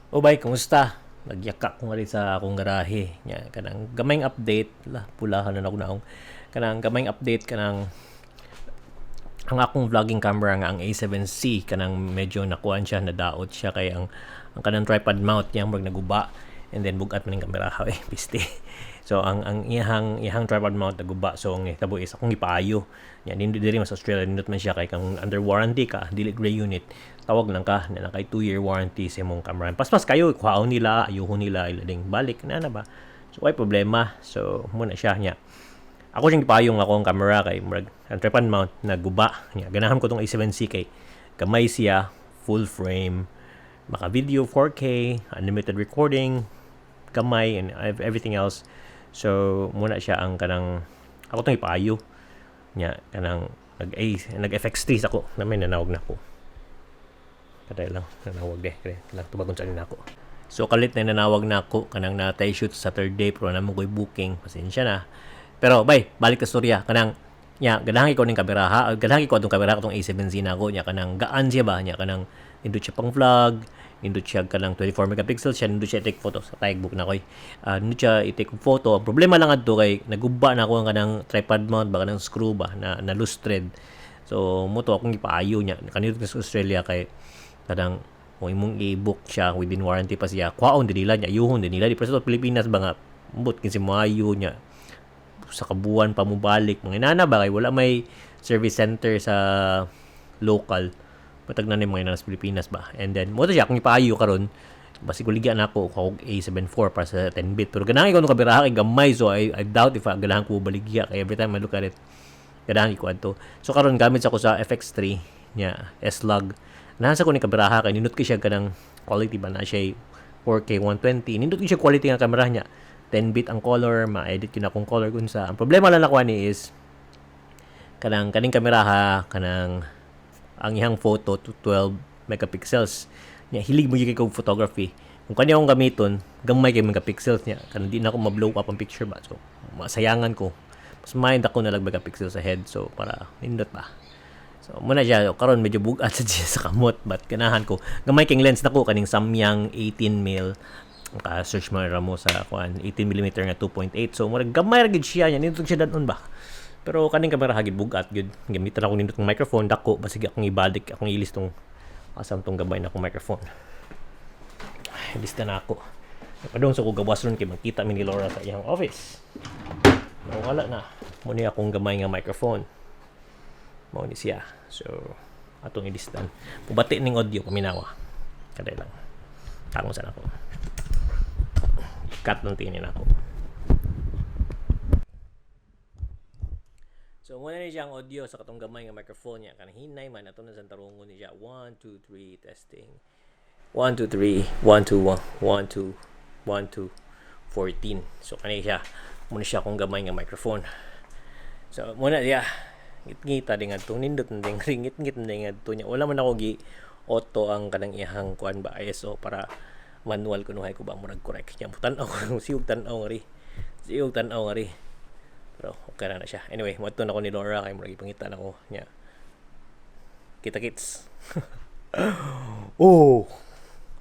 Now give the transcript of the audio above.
Oh bay, kumusta? Nagyaka ko nga sa akong garahe. Nya kanang gamayng update lah, pulahan na ako naong. Kanang gamayng update, kanang ang akong vlogging camera nga ang A7C, kanang medyo nakuan siya, nadaot siya kay ang kanang tripod mount niya murag naguba and then bugat man ning kamera eh, piste. So ang iyahang tripod mount naguba, so ang hitabo is akong ipaayo nya. Nindot diri mas Australia, nindot man siya kay kang under warranty ka, dili gray unit, tawag lang ka na kay 2-year warranty sa imong camera. Paspas kayo, kuhaon nila, ayuhon nila, ilading balik na na ba. So way problema. So muna siya nya, ako siyang gipayong ako ang camera kay murag ang tripod mount naguba nya. Ganahan ko tong A7C kay gamay siya, full frame, maka video 4K, unlimited recording, gamay and everything else. So muna siya ang kanang ako tong ipaayo nya, kanang nag A nag FX3 sa ako na may nanawag na ako. Kaday lang, nanawag de kay lang tubagon sa nako. So kalit na nanawag na ako, kanang natay shoot sa Saturday pero namo ko'y booking, pasensya na. Pero bay, balik ka storya, kanang nya ganahan ko ning kamera ha, ganahan ko atong kamera, atong A7C na ako nya, kanang gaan siya ba nya, kanang nindot siya pang vlog, nindot siya kanang 24 megapixels siya, nindot siya i-take photo sa tagbook na koy. Nindot siya i-take photo. Ang problema lang adto kay naguba na ako ang kanang tripod mount ba, kanang screw ba na na loose thread. So mo to akong ipaayo niya kanito sa Australia kay kanang kung imong i-book siya within warranty pa siya, kuhaon din nila niya, ayuhon din nila. Di pa sa Pilipinas ba nga ambot kinsi moayo niya, sa kabuan pa mo balik, mga inana ba, kay wala may service center sa local, patag na ni mga inana sa Pilipinas ba. And then mo to siya akong ipaayo karon, basig uligya na ako og A74 para sa 10 bit. Pero ganahan ko nung kamera kay gamay, so I doubt if ganahan ko baligya kay every time I look at it, ganahan ko adto. So karon gamit sa ko sa FX3 nya S-Log. Nasa ko ni kameraha kay nindot ko siya kanang quality ba na siya, 4K 120. Nindot ko siya quality nga kamera niya. 10 bit ang color, ma-edit yun akong color kunsa. Ang problema lang nako ani is kanang kaning kameraha, kanang ang iyang photo to 12 megapixels. Nya hilig mo gyud kay photography. Kung kanya akong gamiton, gamay kay megapixels niya. Kanang di na ako ma-blow up ang picture ba. So masayangan ko. Mas mind ako na lang megapixels sa head, so para nindot ba. So muna siya karon, medyo bugat sa siya sa kamot but ganahan ko. Gamay king lens nako, kaning Samyang 18 mil, ka-search mo ra mo sa kuan, 18 mm nga 2.8. So murag gamay ra gid siya nya, nindot siya dadon ba. Pero kaning kamera hagid bugat gyud. Gamitan ako nindot ng microphone dako, basig akong ibalik, akong ilis tong asam tong gamay na akong microphone. Ay, lista na ako. Padung sa ko gawas ron kay magkita mi ni Laura sa iyang office. Wala na. Mo ni akong gamay nga microphone. Mao ni siya. So atong ilistan. Pubati ning audio, paminawa. Kaday lang. Tarong sa nako. Cut lang tingin ako. So muna ni siya ang audio sa katong gamay nga microphone niya. Kanang hinay man ato na sa tarungon ni siya. 1 2 3 testing. 1 2 3 1 2 1 1 2 1 2 14. So kani siya. Muna siya akong gamay nga microphone. So muna siya. Ngit-ngita din ngadto, nindot na ding ngit-ngit na ding ngadto niya. Wala man ako gi auto ang kanang iyahang kuan ba, ISO, para manual kunuhay ko ba, murag correct niya. Tan-aw siyog tan-aw ngari. Siyog tan-aw ngari. Pero okay na na siya. Anyway, moadto na ko ni Laura kay murag ipangita na ko niya. Kita kits. Oh.